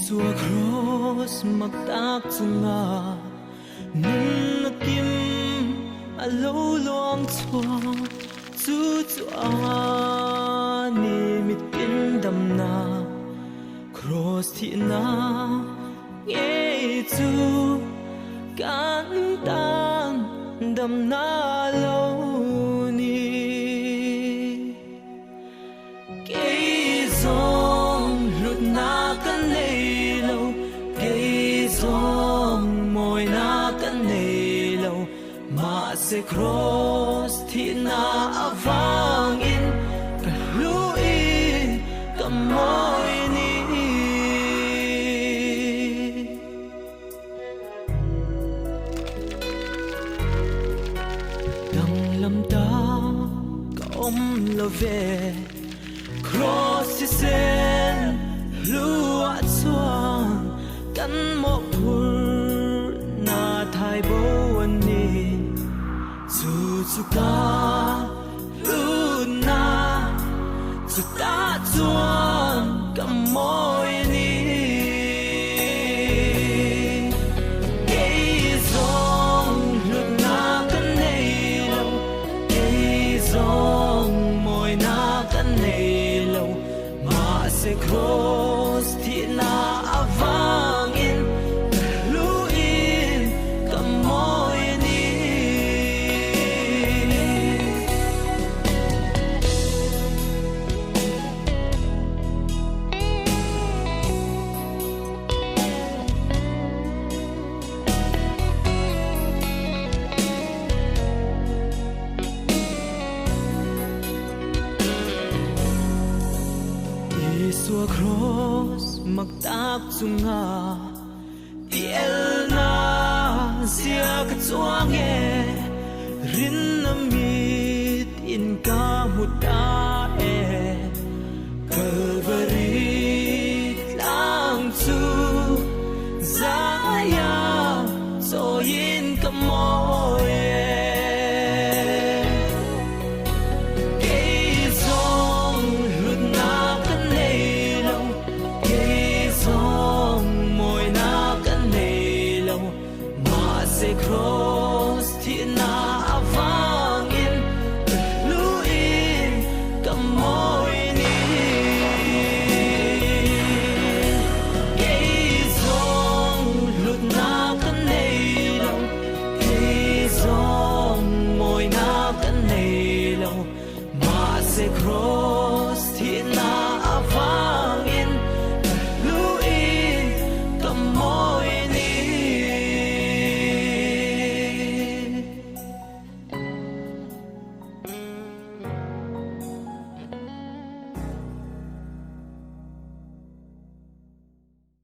Isua cross mak tak chunga nunna kim a lo luang chhuak chu chu a ni mitin damna cross thihna ngei chu kan tan damna lo ni. Kei zawng hlutna ka nei lo, kei zawng mawina ka nei lo, mahse Kraws thihna avangin ka hluin ka mawi ni. Danglam ta ka awm lo ve, Kraws thisen hluah chuan kan mawhphurhna thai bo a ni. Chu chu ka hlutna, chutah chuan ka mawi a ni. Kei zawng hlutna ka nei lo, kei zawng mawina ka nei lo, mahse Kraws thihna avangin ka hluin ka mawi a ni. Isua Kraws mak tak chunga ti elna zia ka chuang e, rinna mit in ka hmu ta.